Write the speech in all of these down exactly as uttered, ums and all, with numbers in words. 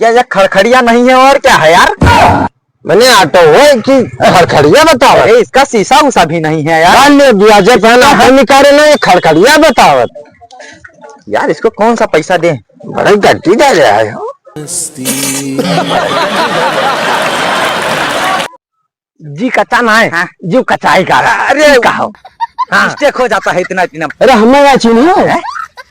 क्या ये खड़खड़िया नहीं है और क्या है यार? मने auto है कि खड़खड़िया बतावत? अरे, इसका शीशा उसा भी नहीं है यार। काल ले ब्याजे पहन auto निकाले ना, ये खड़खड़िया बतावत। यार, इसको कौन सा पैसा दे? बड़े गड्डी दे रहा है। जी कच्चा ना है, हाँ। जीव कचाई का। अरे, का हो? हाँ। Mistake हो जाता है इतना, इतना। अरे, हमें क्या चीन्हे हो? हैं?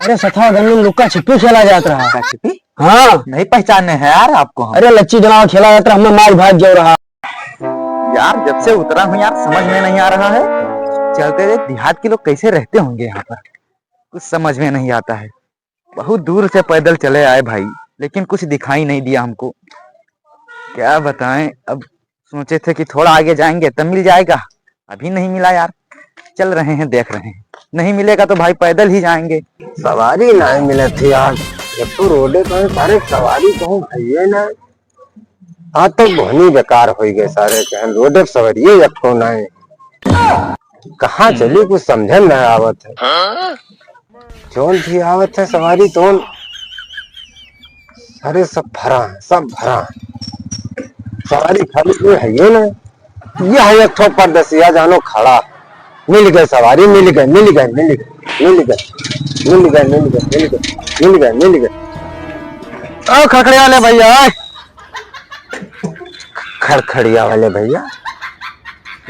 अरे, सतवा गन्ने लुक्का छिपी खेला जात रहा। लुक्का छिपी? हाँ। नहीं पहचाने हैं यार आपको हम। अरे, लच्ची डलावा खेला जात रहा, हमें मार भाग जाओ रहा। यार, जब से उतरा हूँ यार, समझ में नहीं आ रहा है। चलते देहात के लोग कैसे रहते होंगे यहाँ पर, कुछ समझ में नहीं आता है। बहुत दूर से पैदल चले आए भाई, लेकिन कुछ दिखाई नहीं दिया हमको। क्या बताएं, अब सोचे थे कि थोड़ा आगे जाएंगे तब मिल जाएगा, अभी नहीं मिला यार। चल रहे हैं, देख रहे हैं, नहीं मिलेगा तो भाई पैदल ही जाएंगे। सवारी नहीं मिले थी आज, जब तो रोडे पर सारे सवारी कहूँ भैये ना। आज तो बोहनी बेकार होई गए सारे, कहें रोडे पर सवारी ये एक को नहीं। कहाँ चली, कुछ समझे में ना आवत है। जौन भी आवत है सवारी तौन, अरे सब भरा है, सब भरा है। सवारी खाली कोई है ये ना। ये है एक ठो परदेसिया जानो खड़ा। मिल गए सवारी, मिल गए, मिल गए, मिल गए, मिल गए, मिल गए, मिल गए, मिल गए, मिल गए। ओ खड़खड़िया वाले भैया, खड़खड़िया वाले भैया।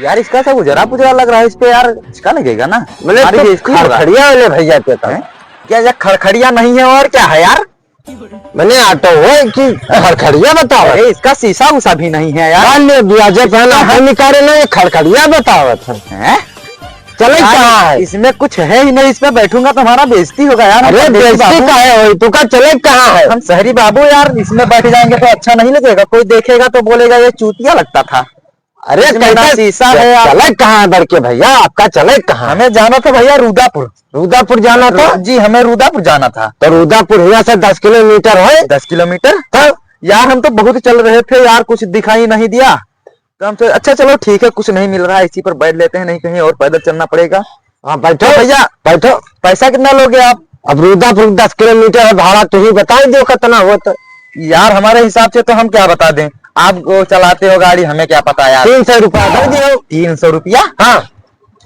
यार, इसका सब उजरा पुजरा लग रहा है, इस पे यार, इसका लगेगा ना। बोले अरे, तो ये इसको लगा। खड़खड़िया वाले भैया के तो। हैं? क्या ये खड़खड़िया नहीं है और क्या है यार? मने auto है कि खड़खड़िया बताओ? अरे, इसका शीशा उसा भी नहीं है यार। काल ले ब्याजे पहन auto निकाले ना, ये खड़खड़िया बतावत है। हैं? चले यार, कहाँ है? इसमें कुछ है ही नहीं, इसमें बैठूंगा तो हमारा बेइज्जती होगा यार, हम अरे, परदेसी बेइज्जती बाबू। काहे होई? तू का चले कहाँ है? हम शहरी बाबू यार, इसमें बैठ जाएंगे तो अच्छा नहीं लगेगा, कोई देखेगा तो बोलेगा ये चूतिया लगता था। अरे, इसमें ना कैसे शीशा है यार। चले कहाँ है बड़के भैया? आपका चले कहाँ? हमें जाना था भैया रुदापुर। रुदापुर जाना था? जी, हमें रुदापुर जाना था। तो रुदापुर यहाँ से दस किलोमीटर है। दस किलोमीटर? तो यार, हम तो बहुत चल रहे थे यार, कुछ दिखाई नहीं दिया। तो हम तो, अच्छा चलो ठीक है, कुछ नहीं मिल रहा है, इसी पर बैठ लेते हैं, नहीं कहीं और पैदल चलना पड़ेगा। हाँ, बैठो। तो भैया, बैठो। पैसा कितना लोगे आप? अब रुदापुर दस किलोमीटर है, भाड़ा तुम ही बताई दो कितना हो तो। यार, हमारे हिसाब से तो हम क्या बता दें, आप वो चलाते हो गाड़ी, हमें क्या पता यार। तीन सौ रुपया दे दियो। तीन सौ रुपया? हाँ।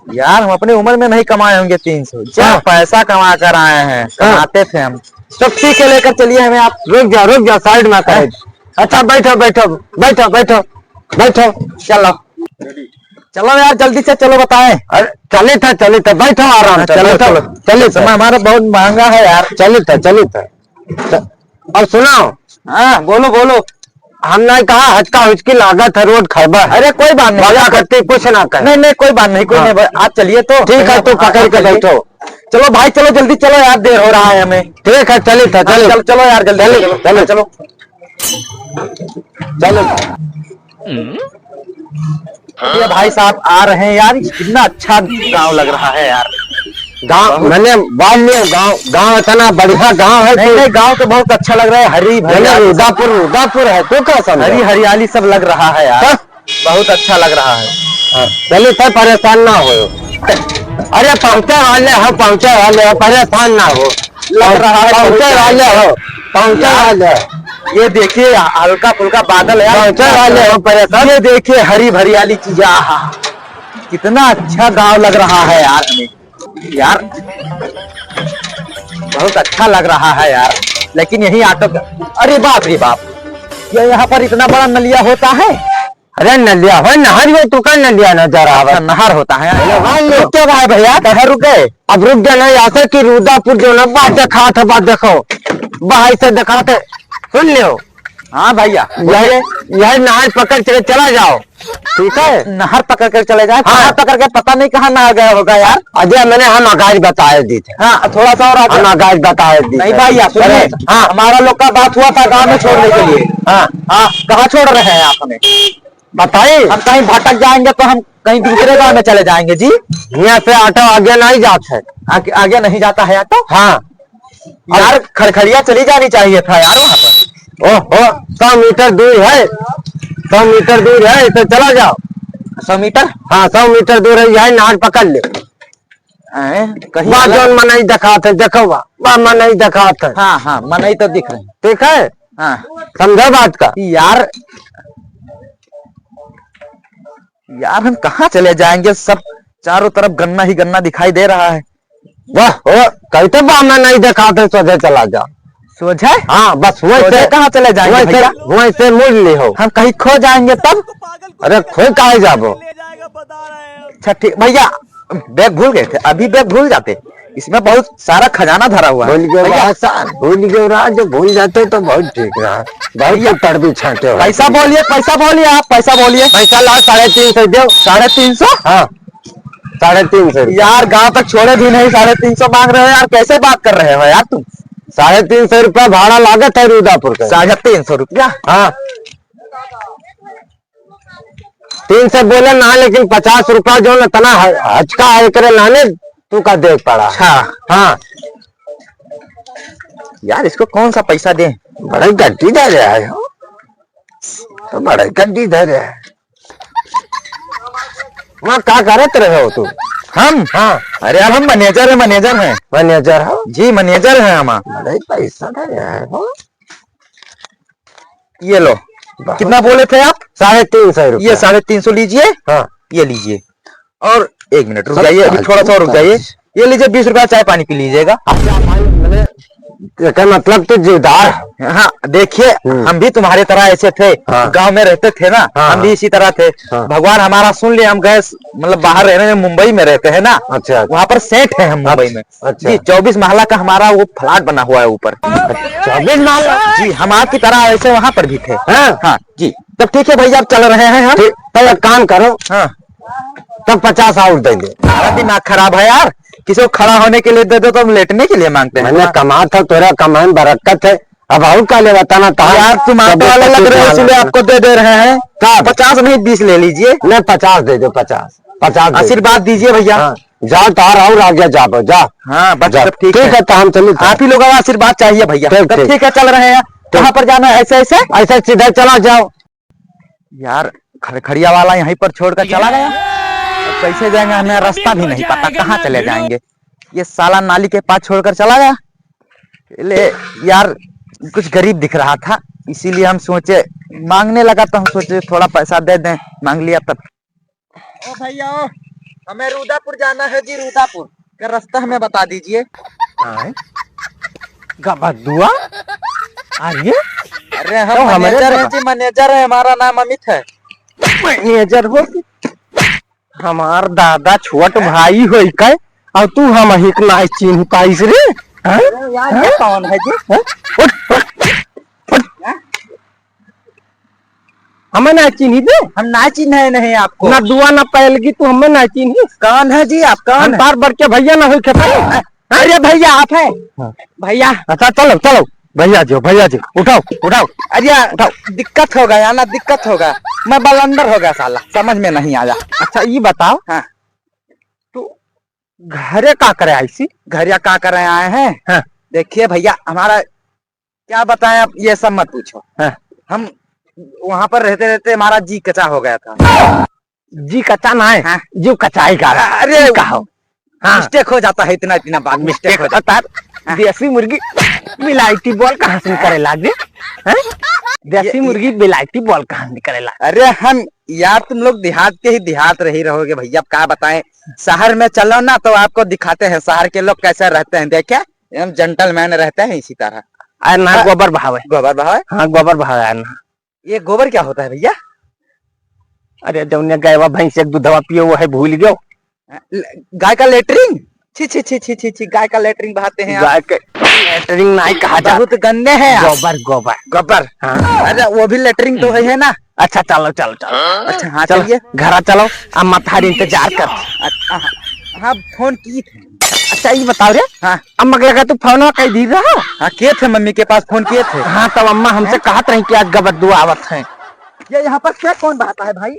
यार, हम अपने उम्र में नहीं कमाए होंगे तीन सौ। जब हाँ। पैसा कमा कर आए हैं, हाँ। कमाते थे हम। तो ठीक है, लेकर चलिए हमें आप। रुक जाओ, रुक जाओ, side में हाँ। Side। अच्छा, बैठो, बैठो, बैठो, बैठो, बैठो। चलो। चलो यार, जल्दी से चलो, बताएं। अरे, चले था, चले था, बैठो आराम से, चलो, बैठो, चलो। चले था। समय हमारा बहुत महंगा है यार। चले था, चले था। च-, अब सुनाओ। हाँ, बोलो, बोलो। हम नहीं कहा, हचका हुचकी लागत है, रोड खरबा है। अरे, कोई बात नहीं, बाबा आप करते कुछ ना कहे। नहीं, नहीं, कोई बात नहीं, कोई हाँ। नहीं, आप चलिए तो। ठीक है, तू आप पकड़ के चलिए। बैठो। चलो भाई, चलो, जल्दी चलो यार, देर हो रहा है हमें। ठीक है, चलिए था, हाँ, चलिए। चलो, चलो यार, जल्दी चलिए, चलो, चलिए। चलो। चलो। ये भाई साहब आ रहे हैं यार, कितना अच्छा गांव लग रहा है यार। गांव, बहुत मैंने बात लिया, गांव, गांव इतना बढ़िया गांव है नहीं, कि नहीं, गांव तो बहुत अच्छा लग रहा है, हरी भरी मैंने यार। रुदापुर, रुदापुर है, तू क्या समझे? हरी हरियाली सब लग रहा है यार, हाँ? बहुत अच्छा लग रहा है। हाँ, चलिए, तो परेशान ना हो। अरे, पहुंचे वाले हो, पहुंचे वाले हो, परेशान ना हो। लग रहा है पहुंचे वाले हो, पहुंचे यार, वाले हो। ये देखिए, हल्का फुल्का बादल है। पहुंचे वाले हो, परेशान। ये देखिए, हरी भरियाली चीज, आहा, कितना अच्छा गांव लग रहा है यार हमें। यार, बहुत अच्छा लग रहा है यार, लेकिन यही auto का, अरे बाप रे बाप, ये यहाँ पर इतना बड़ा नलिया होता है? अरे नलिया हो, नहर हो, तू का नलिया नजर आवा? अच्छा, नहर होता है। अरे हाँ, ये तो क्या भाई भैया, कहाँ रुक गए? अब रुक जाना, यहाँ से कि रुदापुर जो ना, बात दिखात है, बात देखो, बाहर से दिखात है, सुन लियो। हाँ भैया, यह, यह नहर पकड़ के चला जाओ, ठीक है? नहर पकड़ के चले जाए, हाँ। नहर पकड़ के पता नहीं कहाँ नहर गया होगा यार। अजय, मैंने हम आगाज बताए दी थे। हाँ, थोड़ा सा और आगे। हम आगाज बताए दी नहीं थे। भैया, सुनिए, अरे, हाँ। हमारा लोग का बात हुआ था गांव में छोड़ने के लिए। हाँ। हाँ, कहाँ छोड़ रहे हैं आप हमें? बताइए। हम कहीं भटक जाएंगे तो हम कहीं दूसरे गांव में चले जाएंगे जी। यहाँ से auto आगे नहीं जाता है। आगे, आगे नहीं जाता है auto? हाँ। यार, खड़खड़िया चली जानी चाहिए था यार वहाँ पर। ओहो, सौ मीटर दूर है, सौ मीटर दूर है, इसे चला जाओ। सौ मीटर? हाँ, सौ मीटर दूर है, यही नार पकड़ ले। हैं, कहीं वाह, अलग जौन मनई देखात है, देखो वाह, वाह मनई देखात है। हाँ, हाँ, मनई तो दिख रहे हैं। ठीक है, हाँ। समझा बात का? यार, यार, हम कहाँ चले जाएंगे? सब चारों तरफ गन्ना ही गन्ना दिखाई दे रहा है। वाह, ओ, कहीं तो बहाना नहीं दिखाते, सोझे चला जाओ। सोझे? हाँ, बस वैसे। सोझे कहाँ चले जाएंगे वैसे, भैया? वैसे मुड़ ली हो। हम कहीं खो जाएंगे तब? अरे, खो काहे जाबो? अच्छा, ठीक, भैया, बैग भूल गए थे, अभी बैग भूल जाते, इसमें बहुत सारा खजाना धरा हुआ है। भूल गए भैया। राज, भूल गए राज, जो भूल जाते तो बहुत ठीक रहा। बहुत भैया, तो तड़बी छाटे हो। पैसा बोलिए, पैसा बोलिए आप, पैसा बोलिए। पैसा लाओ, साढ़े तीन सौ दो। साढ़े तीन सौ? हाँ, साढ़े तीन सौ रुपया। यार, गांव तक छोड़े भी नहीं, साढ़े तीन सौ मांग रहे हो यार, कैसे बात कर रहे हो यार तुम? साढ़े तीन सौ रुपया भाड़ा लागत है रुदापुर का। साढ़े तीन सौ रुपया? हाँ। तीन सौ बोले ना, लेकिन पचास रुपया जो न तना ह-, हचका है एकरे लाने, तू का देख पड़ा। अच्छा। हाँ। यार, इसको कौन सा पैसा दे? बड़े गड्डी दे रहा है हो। तो बड़े गड्डी दे रहा है। वहाँ का करत रहे हो तू? हम? हाँ। अरे यार, हम मैनेजर है, मैनेजर हैं। मैनेजर हो? जी, मैनेजर हैं हम। बड़े पैसा दे रहा है हो। ये लो। बहुत। कितना बोले थे आप? साढ़े तीन सौ रुपया। ये साढ़े तीन सौ लीजिए। हाँ। ये लीजिए। और एक मिनट रुक सब जाइए, अभी थोड़ा सा और रुक जाइए। ये लीजिए, बीस रुपया चाय पानी पी लीजिएगा। अच्छा, भाई, मैंने, इसका मतलब तो जीवदार। हाँ, देखिए, हम्म। हम भी तुम्हारे तरह ऐसे थे, हाँ। गांव में रहते थे ना, हाँ, हम भी हाँ। इसी तरह थे। हाँ। भगवान हमारा सुन लिया, हम गए, मतलब, बाहर रहने में, मुंबई में रहते हैं ना, अच्छा। वहाँ पर सेठ हैं हम मुंबई में। अच्छा। जी, चौबीस महला का हमारा वो फ्लैट बना हुआ है ऊपर। चौबीस महला? जी, हम आपकी तरह ऐसे वहाँ पर भी थे। हाँ। हाँ, जी। तब ठीक है भैया, अब चल रहे हैं हम। ठीक, तो एक काम करो। हाँ। तब पचास और दे दे। हमारा दिमाग खराब है यार, किसी को खड़ा होने के लिए दे दो तो हम लेटने के लिए मांगते हैं। मैंने हाँ। कमा था, तोरा कमाई में बरकत है। अब और का लेवा तना तहार? यार, तुम ऑटो वाले लग रहे हो, इसलिए आपको दे दे रहे हैं। का? पचास नहीं, बीस ले लीजिए। नहीं, पचास दे दो, पचास। पचास दे दो। आशीर्वाद दीजिए भैया। हाँ। जाओ, तार और आगे जाओ, जा। हाँ, बस जा। तब ठीक ठीक है। है, तो हम चलित हैं। आप ही लोग का आशीर्वाद चाहिए भैया। ठीक, तब ठीक। ठीक है, चल रहे हैं। ठीक। कहाँ पर जाना है? ऐसे, ऐसे? ऐसे सीधा चला जाओ। यार, खड़खड़िया वाला यहीं पर छोड़कर चला गया। अब कैसे जाएंगे? हमें रास्ता भी नहीं पता, कहाँ चले जाएंगे। ये साला नाली के पास छोड़कर चला गया। ले यार, कुछ गरीब दिख रहा था, इसीलिए हम सोचे, मांगने लगा तो हम सोचे थोड़ा पैसा दे दें, मांग लिया तब। ओ भैया, ओ, हमें रुदापुर जाना है जी, रुदापुर का रास्ता हमें बता दीजिए। आए? गबदुआ? अरे? अरे, हम तो हमारे मैनेजर हैं जी, मैनेजर है, हमारा नाम अमित है। मैनेजर हो? हमार दादा छोट भाई होई के, और तू हमही के नाई चिन्ह पाइस रे? हैं? अरे यार, ये हैं? कौन है जी? हैं? उठ, उठ, उठ। हैं? हमें ना चिन्ही दे। हम ना चिन्हे नहीं आपको। ना दुआ ना पैलगी, तू हमें ना चिन्ही। कौन है जी आप, कौन हम है? तार बड़ के भैया ना होई खेता। अरे भैया आप हैं? हाँ। भैया। अच्छा चलो, चलो। भैया जी, भैया जी, उठाओ, उठाओ। अरे उठाओ। दिक्कत होगा यार ना, दिक्कत होगा। मैं बलंदर हो गया साला, समझ में नहीं आया। अच्छा ये बताओ। हाँ। तू घरे का करे आई सी? घरे का करे आए हैं? हाँ। देखिए भैया, हमारा क्या बताएं, आप ये सब मत पूछो। हाँ। हम वहां पर रहते रहते हमारा जी कचा हो गया था। जी कचा ना है, हाँ। जीव कचाई का। अरे, कहो। हाँ। मिस्टेक हो जाता है इतना, इतना बार, मिस्टेक मिस्टेक हो जाता है। होता है। हाँ। देसी मुर्गी बिलायती बॉल कहाँ से निकले लाग रे? हैं? देसी ये, मुर्गी बिलायती बॉल कहाँ से निकले लाग? अरे हम यार, तुम लोग देहात के ही देहात रही रहोगे भैया, अब क्या बताएं। शहर में चलो ना तो आपको दिखाते हैं शहर के लोग कैसे रहते हैं, देखे एकदम जेंटलमैन रहते हैं इसी तरह। अरे ना, हाँ। गोबर बहावे। गोबर बहावे? हाँ, गोबर बहावे यार ना। ये गोबर क्या होता है भैया? अरे जौने गायवा भैंस एक दूधवा पियो वो है भूल गयो। ल-, गाय का लेटरिन? छी, छी, छी, छी, छी, छी, गाय का लेटरिन बहाते हैं आप। गाय के लेटरिन नहीं कहा जाता। बहुत गंदे हैं आप। गोबर, गोबर। गोबर? हाँ। अरे वो भी लेटरिन तो है, है ना? अच्छा चलो, चलो, चलो। अच्छा हाँ, चलो, चलिए। घरा चलो, अम्मा थारी इंतजार कर। अच्छा, हाँ, हाँ, फोन की थे। अच्छा ये बताओ रे। हाँ। अम्मा के लगा तू फोन कई दी रहा? हाँ, किए थे, मम्मी के पास फोन किए थे। हाँ, तब अम्मा हमसे हाँ? कहत रही कि आज गबद्दू आवत है। ये यहाँ पर केक कौन बहाता है भाई?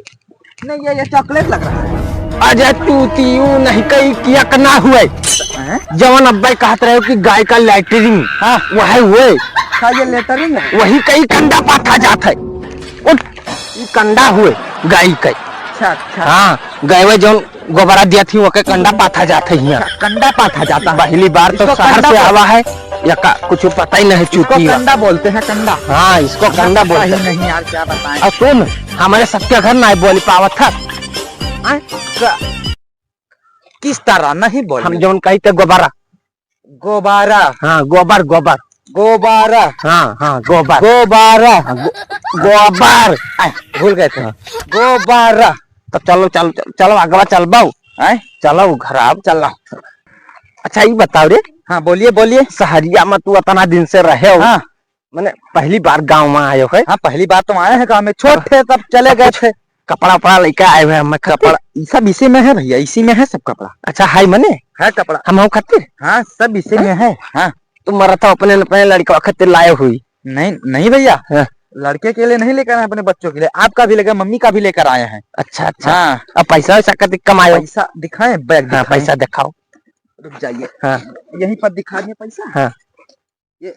नहीं, ये, ये चॉकलेट लग रहा है। अरे तू तीऊ नहीं कई किया ना हुए। हैं? जवन अब्बा कहत रहे हो कि गाय का लेटरिन, हाँ। वह हुए। अच्छा, ये लेटरिन है? वही कई कंडा पाथा जात है। उठ, ई कंडा हुए गाय के। अच्छा, अच्छा। हाँ, गायवे जौन गोबरा दिया थी, ओके कंडा पाथा जात है हियाँ। अच्छा, कंडा पाथा जाता है। पहली बार तो इसको शहर कंडा से पाथा आवा है, या का, कुछ पता ही नहीं, इसको चूतिया। कंडा बोलते हैं, कंडा। हाँ, इसको हमें कंडा पता बोलते ही हैं। नहीं यार, क्या बताएं। और सुन, हमारे सबके घर ना बोल पावत है। आय? का-, किस तरह नहीं बोले? हम जौन कही थे गोबारा। गोबारा। हाँ, गोबर, गोबर। गोबारा। हाँ, हाँ, गोबर। गोबारा। हाँ, गो-, गोबर। आय, भूल गए थे। हाँ। गोबारा। तो चलो, चलो, चलो, चलो, अगवा चलबो। आय? चलो, घर आओ। चलो। अच्छा, ये बताओ रे। हाँ, बोलिए, बोलिए। सहरिया में तू इतना दिन से रहे हो। हाँ। मने पहली बार गाँव में आयो है? हाँ, पहली बार तो आए हैं गाँव में। छोट थे तब चले गए थे। कपड़ा उपड़ा लेके आए हुए हैं, हमें कपड़ा। कपड़ा, ये सब इसी में है भैया, इसी में है सब कपड़ा। अच्छा, हाय मने? है कपड़ा। हम हो खातिर? हाँ, सब इसी में है। हाँ। तो मरा था अपने, अपने लड़का खातिर लाए हुई। नहीं, नहीं भैया। हाँ। लड़के के लिए नहीं लेकर आए, अपने बच्चों के लिए। आपका भी लेकर, मम्मी का भी लेकर आए हैं। अच्छा, अच्छा। हाँ। अब पैसा वैसा कति कमायो? पैसा दिखाएं, बैग हाँ, दिखाएं। पैसा दिखाओ। रुक जाइए। हाँ। यहीं पर दिखा दिए पैसा। हाँ। ये,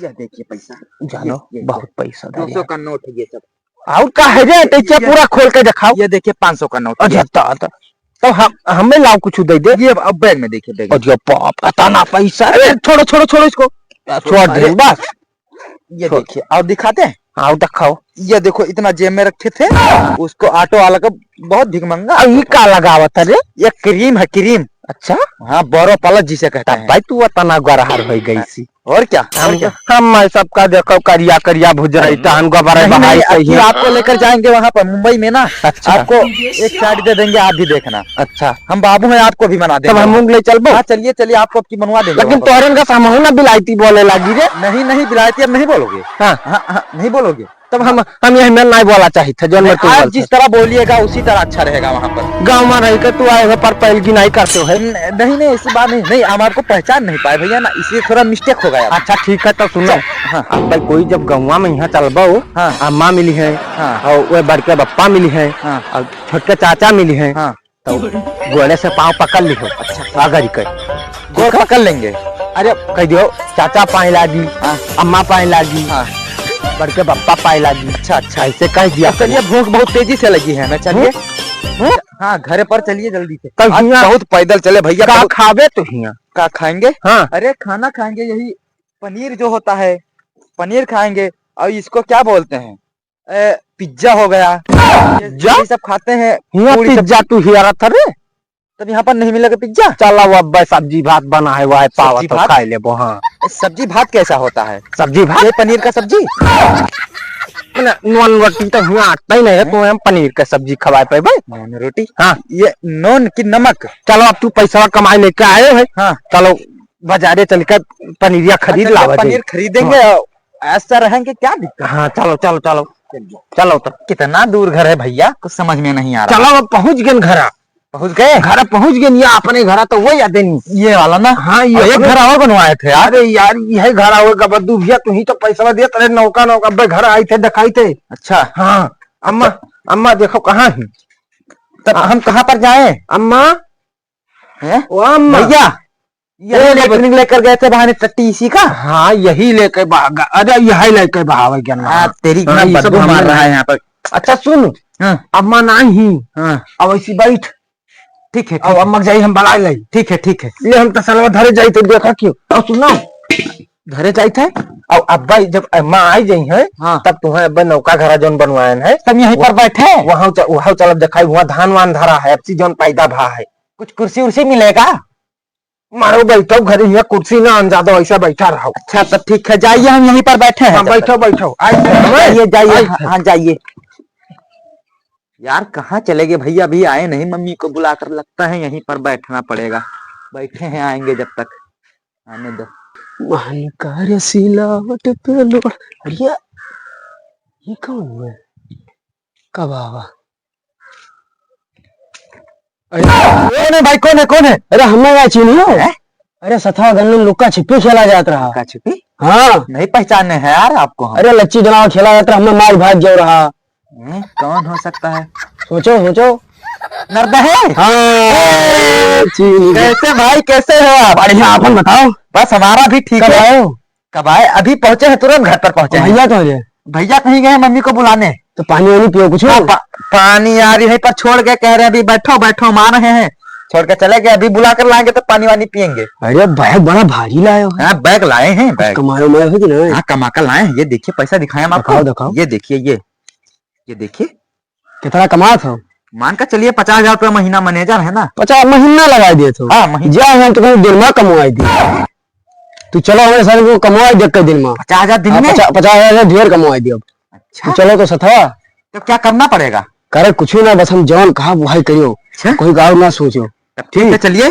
ये देखिए पैसा। जानो, ये, ये, बहुत ये। पैसा दो सौ धरे। का नोट है ये सब। और का है रे? तो ये ये पूरा खोल के दिखाओ। ये देखिए पाँच सौ का नोट। अच्छा, तो, तो, तो हम, हमें लाओ कुछ दे दे। ये अब बैग में देखिए, बैग में। अरे बाप, इतना पैसा। अरे छोड़ो, छोड़ो, छोड़ो इसको। छोड़ छोड़ दे, अरे। बस। ये छोड़। देखिए, और दिखाते हैं? आओ दिखाओ। ये देखो, इतना जेब में रखे थे, उसको ऑटो वाला को बहुत भिखमंगा। अब ये का लगावत है रे? ये क्रीम है, क्रीम। अच्छा? हाँ, बोरो प्लस जिसे कहते तब हैं। भाई तू इतना गरहर हो गई सी। और क्या? हम, और क्या? हम सबका देखो करिया करिया भुजरई नहीं, तहन गोबर नहीं, बहाई नहीं, अब कहिए। फिर आपको लेकर जाएंगे वहाँ पर मुंबई में ना, अच्छा। आपको एक साइड दे देंगे, आप भी देखना। अच्छा। हम बाबू हैं, आपको भी मना तब देंगे हम वहाँ। मूंग ले चलबो? हाँ, चलिए, चलिए, आपको अब की मनवा देंगे लेकिन वहाँ पर। तोहरन का सामहू ना बिलायती बोले लागी रे। नहीं, नहीं, बिलायती अब नहीं बोलोगे। हाँ। हाँ, हाँ, नहीं बोलोगे। तब हम, हम यही में नहीं बोला चाहिए था, जौन में नहीं, तू आप बोलते। जिस तरह बोलिएगा, उसी तरह अच्छा रहेगा वहाँ पर। गाँव में रह के तू आए हो, पर पैलगी नहीं करते हो, है? न-, नहीं, नहीं, ऐसी बात नहीं। नहीं, हम आपको पहचान नहीं पाए भैया ना, इसलिए थोड़ा मिस्टेक हो गया। अच्छा, ठीक है, तो सुनो। हाँ। अब भाई कोई जब गौवा में यहाँ चलबो, हाँ। अम्मा मिली है, हाँ। और वो बड़के बप्पा मिली है, हाँ। और छोटके चाचा मिली है, हाँ। तो गोड़े से पाँव पकड़ लिहो। अच्छा। अगर ही कहे। गोड़ पकड़ लेंगे। अरे, कह दियो, "चाचा पाए लागी, हाँ। अम्मा पाए लागी, हाँ। बड़के बप्पा पाए लागी।" अच्छा, अच्छा। ऐसे कह दिया तो चलिए, करो। भूख बहुत तेजी से लगी है हमें, चलिए। हम्म? हम्म? हाँ, घर पर चलिए जल्दी से। कल आज हियाँ बहुत पैदल चले भैया, का बहुत खाबे तो हियाँ? का खाएंगे? हाँ। अरे, खाना खाएंगे, यही पनीर जो होता है, पनीर खाएंगे। और इसको क्या बोलते हैं? ए, पिज्जा हो गया, ये, पिज्जा? ये सब खाते हैं, हुआ पूरी सब। पिज्जा तू हियारा था रे? तब यहाँ पर नहीं मिलेगा पिज्जा? चला वो अब सब्जी भात बना है, वह सब्जी पावत हो, भात? खाए लेबो, हाँ। ए, सब्जी भात कैसा होता है? सब्जी भात? ये पनीर का सब्जी? मने नॉन रोटी तो हुआ आता ही नहीं है, हाँ? तो हम पनीर का सब्जी खवाए पे भाई। नॉन रोटी? हाँ। ये नॉन की नमक? चलो अब तू पैसा कमाए लेके आए हो, हाँ। चलो बाजारे चल के पनीरिया खरीद अच्छा, लावा पनीर जाई। खरीदेंगे, हाँ। ऐसा रहेंगे, क्या दिक्कत? हाँ, चलो, चलो, चलो। चलिए। चलो तब। कितना दूर घर है भैया, कुछ समझ में नहीं आ रहा। चलो, अब पहुँच गए घरा। पहुँच गए? घर पहुँच गए, या अपने घर तो वो याद नहीं। ये वाला ना? हाँ, ये और एक अपने घर और बनवाए थे यार। अरे यार, यही घर आवे का बद्दू भैया, तू ही तो पैसा दिया, तेरे नौका, नौका, अबे घर आई थे, दिखाई थे। अच्छा। हाँ, अम्मा, अच्छा। अम्मा देखो कहाँ है? तब हम कहाँ पर जाएं? अम्मा, हैं? ओ अम्मा। भैया, यही ए, लेटरिन लेकर गए थे बहाने टट्टी इसी का? हाँ, यही लेके भागा। अरे, यही लेके बहावे गया ना। हाँ, तेरी हाँ, इतना ये सब बदबू मार हमने रहा है यहाँ पर। अच्छा, सुन। हाँ। अम्मा नहीं। हाँ। अब ऐसी बैठ। ठीक है, अब ठीक है। अम्मा के जाई हम बलाई लाई। ठीक है, ठीक है। ले हम तसलवा धरे जाई तो देखा क्यों। और सुनो। धरे जाई थे? और अब्बा जब अम्मा आई जाई हैं, हाँ। तब तुम्हें अब्बा नौका घरा जौन बनवाए हैं। तब यहीं पर बैठे? वहाँ च-, वहाँ चलब देखाई, वहाँ धान वान धरा है, अब सी जौन पैदा भा है। कुछ कुर्सी उर्सी मिलेगा? मारो बैठो, घर हियाँ कुर्सी ना आन, ज्यादा वैसा बैठा रहो। अच्छा, तो ठीक है, जाइए, हम यहीं पर बैठे हैं हाँ, जब बैठो, तक। बैठो। आई थे, जाइए, जाइए, आई हाँ, थे। हाँ, जाइए। यार, कहाँ चले गए भैया? अभी आए नहीं, मम्मी को बुलाकर, लगता है यहीं पर बैठना पड़ेगा। बैठे हैं, आएंगे जब तक, आने दो। महल का रे सिलावट पे लोड़। अरे, ये कौन हुए? कब आवा? अरे, कौन है भाई, कौन है, कौन है? अरे, हमें क्या चीनी हो? हैं? अरे, सथवा गन्नन लुक्का छिपी खेला जात रहा। लुक्का छिपी? हाँ। नहीं पहचाने हैं यार आपको हम। अरे, लच्ची डलावा खेला जात रहा, हमें मार भाग गयो रहा। हम्म, कौन हो सकता है? सोचो, सोचो। नरदहे? हाँ, चीनी। कैसे भाई, कैसे हो आप? बढ़िया, आपन बताओ। बस हमारा भी ठीक कब है। आए हो? कब आए? अभी पहुंचे हैं, तुरंत घर पर पहुंचे हैं। भैया कहाँ गए? भैया कहीं गए हैं मम्मी को बुलाने। तो पानी वानी पियो कुछ? हाँ, पा-, पानी यार यहीं पर छोड़ के कह रहे हैं, अभी बैठो, बैठो, हम आ रहे हैं। छोड़ के चले गए, अभी बुला कर लाएंगे तो पानी वानी पिएंगे। अरे, बैग बड़ा भारी लाए हो। हाँ, बैग लाए हैं, कुछ बैग। कमाए उमाए हो कि नहीं? हाँ, कमा कर लाए हैं। ये देखिए, पैसा दिखाएं हम आपको। दिखाओ, दिखाओ। ये देखिए, ये, ये देखिए। कितना कमात हो? मान के चलिए, पचास हजार रुपया महीना मैनेजर है ना। पचास महीना लगाई देत हो? हाँ, महीना। जा, हम तो कहीं दिन में कमवाई दी। तू चलो, हमें सारे को कमवाई दे कई दिन में। पचास हजार दिन हाँ, में? पचास, पचास हजार ढेर कमवाई दियो। अच्छा। तू चलो तो सथवा। तो क्या करना पड़ेगा? करे कुछ ना, बस हम जौन कहा वही करियो। अच्छा। कोई गाँव ना सोचो। तब ठीक है, चलिए।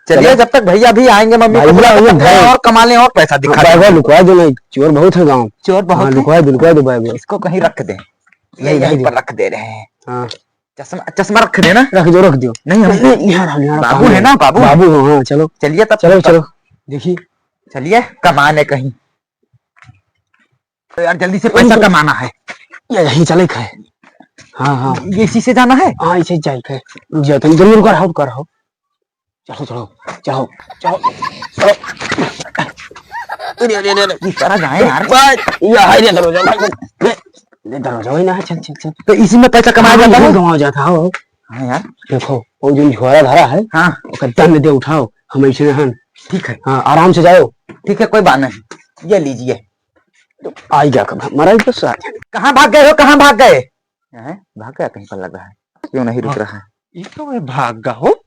चलिए, चलो। जब तक भैया भी आएंगे, मम्मी को भैया, बुला के भैया, तब भैया। और कमा लें और पैसा दिखा हाँ, दें। बैगवा लुकवा दो ना, चोर बहुत है गाँव। चोर बहुत हाँ, है? लुकवा दो, लुकवा दो बैगवा। इसको कहीं रख दें। ये यही, यहीं यहीं पर दो। रख दे रहे हैं। हाँ। चश्मा, चश्मा रख दे ना। रख दो, रख दो। नहीं, हम नहीं, नहीं, यहाँ रहो, यहाँ रहो, बाबू काम है है। ना, बाबू है। बाबू हो, हाँ, चलो। चलिए तब चलो, तब चलो। देखिए। चलिए, कमाने कहीं। तो यार, जल्दी से पैसा यहीं कमाना है। ये यहीं चले खाए। हाँ, हाँ। ये इसी से जाना है? हाँ, इसे जाए खाए। रुक जाओ, तुम जल्दी रुका रहो, रुका रहो। चलो, चलो, चलो, चलो, चलो। अरे, अरे, अरे, अरे। इस तरह जाए यार। भाई, ये हाय रे दरवाजा, भाई, भाई। ले, ले दरवाजा वही ना है, चल, चल, चल। तो इसी में पैसा कमाया हाँ, जाता यही है? कमाया जाता है, हो। हाँ यार। देखो, वो जो झोरा धरा है, हाँ। ओकर दंड दे उठाओ, हम ऐसे हन। ठीक है। हाँ, आराम से जाओ। ठीक है, कोई बात नहीं। ये लीजिए। तो आई गया कब? हमारा ही तो साथ है। कहाँ भाग गए हो, कहाँ भाग गए? हैं? भाग गया कहीं पर लग रहा है। क्यों नहीं रुक हाँ। रहा है? ये तो मैं भाग गया हो।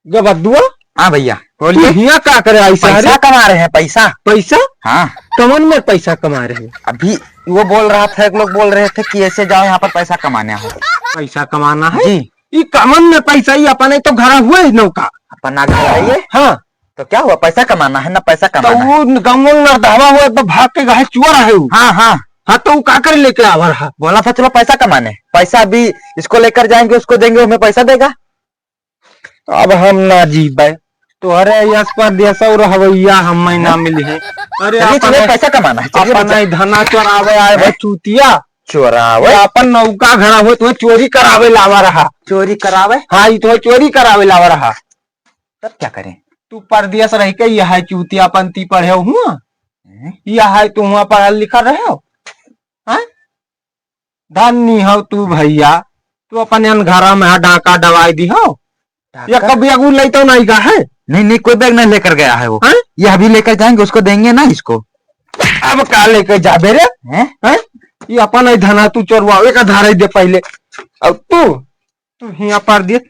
गबद्दुआ? हाँ भैया, तू बोलिए। हियाँ का करे आई सारे? पैसा कमा रहे हैं, पैसा। पैसा? हाँ। कमन में पैसा कमा रहे हैं? अभी वो बोल रहा था, एक लोग बोल रहे थे कि ऐसे जाओ यहाँ पर पैसा कमाने हो। पैसा कमाना है? जी। ई कमन में पैसा, ई अपने तो घरा हुए ही नौका। अपना घर है ये? हाँ। तो क्या हुआ, पैसा कमाना है ना, पैसा तो कमाना है। वो गाँव में नरदहवा हुआ, एक बार भाग के गए चोर है वो। हाँ, हाँ। हाँ, तो वो का करे लेके आवा रहा? बोला था चलो पैसा कमाने, पैसा अभी इसको लेकर जाएंगे, उसको देंगे, हमें पैसा देगा। अब हम ना जीबे। तोहरे यस परदेसौ रहवैया हम्मे ना मिली है। अरे चलिए, चलिए, अपने, पैसा कमाना है, चलिए, अपने बच्चा। धना चोरावे आए हैं? बा चूतिया। चोरावे? ये अपन नौका घरा हो, तुम्हें चोरी करावे लावा रहा। चोरी करावे? हाँ, ये तुम्हें चोरी करावे लावा रहा। तब क्या करें? तू परदेस रह के यह चूतिया पंती पढ़े हुआ? हैं? यह तू हुआ पढ़ल लिखल रहे हो? हैं? धन्नी हौ तू भैया, तू अपन एन घरा में हा डाका डवाई दी हो। डाका? या कभी अगू लई तो नहीं गा है? नहीं, नहीं, कोई बैग नहीं लेकर गया है वो। हैं? ये अभी लेकर जाएंगे, उसको देंगे ना इसको। अब का लेकर जाबे रे? हैं? हैं? ये अपन ही धना तू चोरवा, एक धारे दे पहले। अब तू, तू हियाँ पर दे।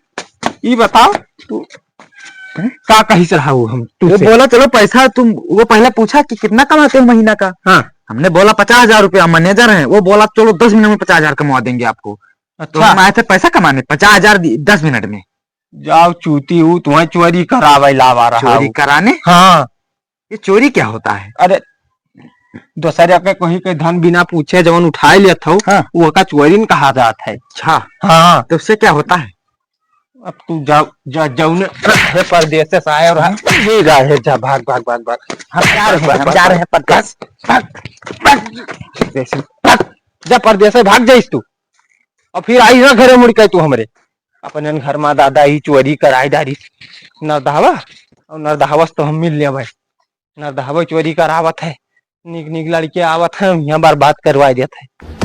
ई बताओ, तू हैं? का कहिस रहा वो हम वो तुझसे? बोला, "चलो पैसा तुम," वो पहले पूछा कि "कितना कमाते हो महीना का?" हाँ। हमने बोला, "पचास हजार रुपया, मैनेजर हैं।" वो बोला, "चलो, दस मिनट में पचास हजार कमवा देंगे आपको।" तो अच्छा। हम आए थे पैसा कमाने, पचास हजार दि-, दस मिनट में। जाओ चूती, ऊ तुम्हें चोरी करावे लावा रहा चोरी हूँ। कराने? हाँ। ये चोरी क्या होता है? अरे, दूसरे के कोई के धन बिना पूछे जवन उठाए लेत हो, हाँ। वो का चोरी न कहा जात है। अच्छा। हाँ। तो उससे क्या होता है? अब तू जा, जा, जौने रहे परदेसे से आए और हाँ। ये रहे, जा, भाग, भाग, भाग, भाग। हम जा रहे हैं, हम जा रहे हैं परदेस। भाग, भाग, भाग। जा परदेसे भाग जाइस तू। और फिर आई ना घरे मुड़ के तू हमरे। अपने घर मा दादा ही चोरी कराई डारी। नरदहवा, और नरदहवा से तो हम मिल लेबै। नरदहवा चोरी करावत है। निक निक लड़के आवत है, यहाँ बर्बाद करवाई देत है।